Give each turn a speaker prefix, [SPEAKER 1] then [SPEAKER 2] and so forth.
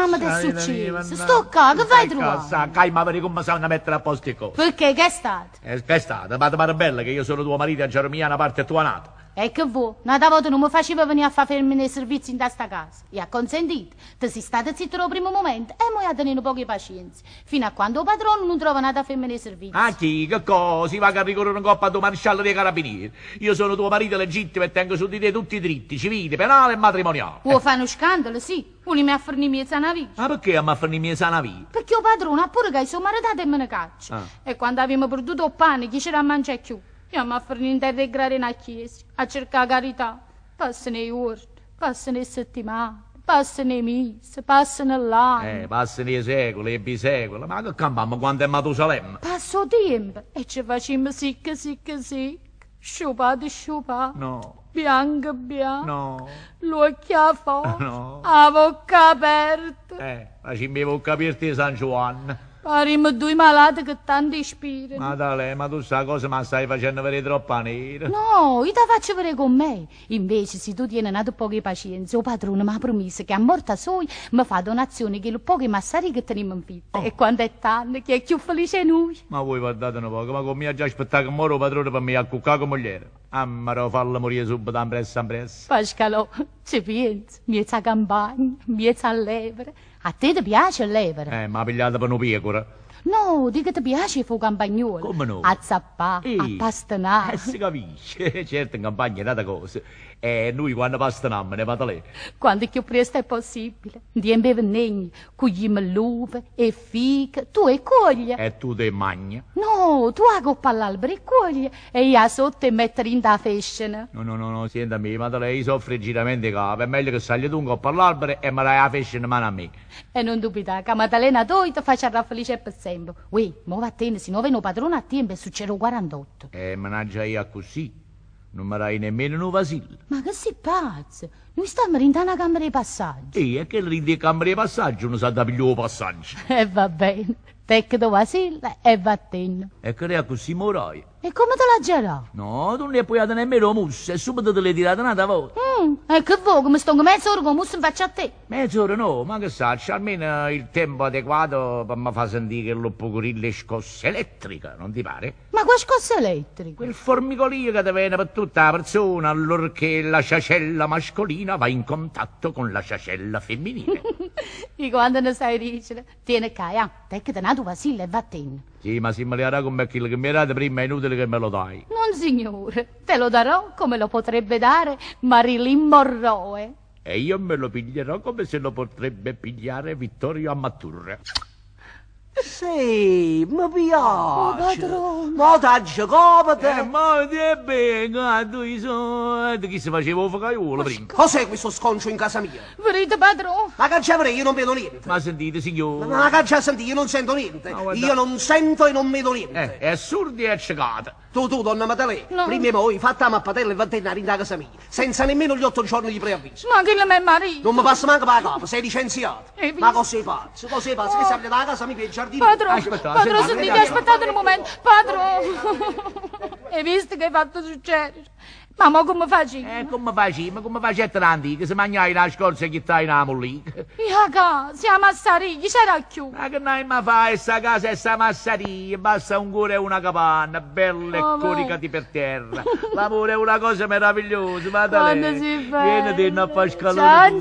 [SPEAKER 1] Mamma ti è successo? Sto ccà, che vai truvanno?
[SPEAKER 2] Ca ma vedi come sanno mettere a posto le cose.
[SPEAKER 1] Perché che è stato?
[SPEAKER 2] Eh, che è stato? Ma ti pare bella che io sono tuo marito e a Geremia una parte tua nata.
[SPEAKER 1] E che vuoi? Un'altra volta non mi faceva venire a far fermi nei servizi in sta casa. E ha consentito. Ti sei stata zitta dal primo momento e mo' a tenere un po' di pazienza. Fino a quando il padrone non trova un'altra femmina nei servizi.
[SPEAKER 2] Ah chi? Che cosa? Si va a ricorrere in coppa a tuo maresciallo dei carabinieri. Io sono tuo marito legittimo e tengo su di te tutti i diritti, civili, penali e matrimoniali.
[SPEAKER 1] Vuoi fare uno scandalo, sì. Volimi a fornire mia sana vita.
[SPEAKER 2] Ma perché a fornire mia sana vita?
[SPEAKER 1] Perché il padrone ha pure che sono maritata e me ne caccia.
[SPEAKER 2] Ah.
[SPEAKER 1] E quando abbiamo perduto il pane, chi c'era a mangiare più? Andiamo a fornire in terra e grare in chiesa, a cercare carità. Passano i giorni, passano le settimane, passano i mesi, passano l'anno.
[SPEAKER 2] Passano i secoli e bisecoli, ma che campammo quando è Matusalemme?
[SPEAKER 1] Passo tempo e ci facciamo sicca, sicca, sicca. Sciupate, sciupate.
[SPEAKER 2] No.
[SPEAKER 1] Bianca, bianca.
[SPEAKER 2] No.
[SPEAKER 1] L'occhio a fuoco.
[SPEAKER 2] No.
[SPEAKER 1] La bocca aperta.
[SPEAKER 2] Facciamo la bocca aperta di San Giovanni.
[SPEAKER 1] Parimo due malati che tanto ispirano.
[SPEAKER 2] Ma dai, ma tu sta cosa ma stai facendo vedere troppo nera.
[SPEAKER 1] No, io ti faccio vedere con me. Invece, se tu tieni nato poca pazienza, il padrone mi ha promesso che a morta sua mi fa donazione che lo poche massari che teniamo in vita.
[SPEAKER 2] Oh.
[SPEAKER 1] E quando è tanto, che è più felice noi.
[SPEAKER 2] Ma voi guardate un poco, ma con me ha già aspettato che muore il padrone per me a cuccare con moglie. Ammaro, fallo morire subito, ampressa, ampressa.
[SPEAKER 1] Pascalò, ci pensi, miezza campagna, miezza all'evere. A te ti piace l'evere?
[SPEAKER 2] Ma pigliata per una pecora.
[SPEAKER 1] No, di che ti piace fu campagnolo.
[SPEAKER 2] Come no?
[SPEAKER 1] A zappà,
[SPEAKER 2] Ehi.
[SPEAKER 1] a pastanà.
[SPEAKER 2] Si capisce, certo in campagna è nata cosa. E noi quando pastanammo ne vado lì.
[SPEAKER 1] Quando più presto è possibile. Diembe venegni, cugliamo l'uva e fica, tu e coglie.
[SPEAKER 2] E tu te magna.
[SPEAKER 1] No, tu a coppa all'albero e coglie. E io sotto e mettere in da fescena.
[SPEAKER 2] No, no, no, no, senta me, ma lei soffre giramento di capo. È meglio che sagli tu in coppa all'albero e me dai la fescena in mano a me.
[SPEAKER 1] E non dubitare che Maddalena toi ti faccia felice per sempre. Ui, mo vattene, se no viene il padrone a tempo e succede un 48.
[SPEAKER 2] E mannaggia io così. Non mi dai nemmeno un vasile.
[SPEAKER 1] Ma che sei pazzo? Noi stiamo in una camera di passaggio.
[SPEAKER 2] Ehi, è che lì in camera di passaggio non sa da pigliare il passaggio.
[SPEAKER 1] E va bene. Tecco vasile e vattene.
[SPEAKER 2] E che lei così morai.
[SPEAKER 1] E come te la girò?
[SPEAKER 2] No, tu non ne puoi nemmeno musso e subito te l'hai tirata un'altra volta.
[SPEAKER 1] E che vuoi, come sto mezz'ora con musso in faccia a te?
[SPEAKER 2] Mezz'ora no, ma che saccio, almeno il tempo adeguato per mi far sentire che lo pocorille scossa elettrica, non ti pare?
[SPEAKER 1] Ma qua scossa elettrica?
[SPEAKER 2] Quel formicolio che ti viene per tutta la persona allorché la ciacella mascolina va in contatto con la ciacella femminile.
[SPEAKER 1] E quando ne sai dicere, tieni qua, eh, te che te nato vasile e vattene.
[SPEAKER 2] Sì, ma se me le darà come quello che mi date prima è inutile che me lo dai.
[SPEAKER 1] Non signore, te lo darò come lo potrebbe dare Marilyn Monroe.
[SPEAKER 2] E io me lo piglierò come se lo potrebbe pigliare Vittorio Amatturre.
[SPEAKER 3] Sì, mi piace.
[SPEAKER 1] Oh, padrone.
[SPEAKER 3] Mo t'aggio copete.
[SPEAKER 2] Ma ti è bene, tu i soldi. Chi si faceva il focaiolo prima?
[SPEAKER 3] Cos'è questo sconcio in casa mia?
[SPEAKER 1] Vedete, padrone?
[SPEAKER 3] Ma che avrei, io non vedo niente.
[SPEAKER 2] Ma sentite, signore.
[SPEAKER 3] Ma che già senti, io non sento niente.
[SPEAKER 2] Ma guarda-
[SPEAKER 3] Io non sento e non vedo niente.
[SPEAKER 2] È assurdo e accecato.
[SPEAKER 3] Tu, tu, donna Maddalena,
[SPEAKER 1] No.
[SPEAKER 3] prima e poi fatta la mappatella e vattene a rindare a casa mia, senza nemmeno gli 8 giorni di preavviso.
[SPEAKER 1] Ma che è marito?
[SPEAKER 3] Non mi passa manco per la capo, sei licenziato.
[SPEAKER 1] Hai visto?
[SPEAKER 3] Ma cos'è pazzo, cos'è pazzo? Che serve da casa mia per il giardino?
[SPEAKER 1] Padrone,
[SPEAKER 2] Aspetta,
[SPEAKER 1] padrone,
[SPEAKER 2] senti,
[SPEAKER 1] sentite,
[SPEAKER 2] senti.
[SPEAKER 1] aspettate un momento. Padrone, hai visto che hai fatto succedere? Ma mo come faccio?
[SPEAKER 2] Come facciamo? Come facete l'antica? Se mangiai la scorza e chi stai in mollica?
[SPEAKER 1] Io casa, siamo a Sarigli, c'era più.
[SPEAKER 2] Ma che noi ma fai sta casa e sta massaria? Basta un cuore e una capanna, bella e
[SPEAKER 1] Oh, ma-
[SPEAKER 2] coricati per terra. L'amore è una cosa meravigliosa, ma
[SPEAKER 1] Quando si fa?
[SPEAKER 2] Vieni a far scalore.
[SPEAKER 1] Ciao,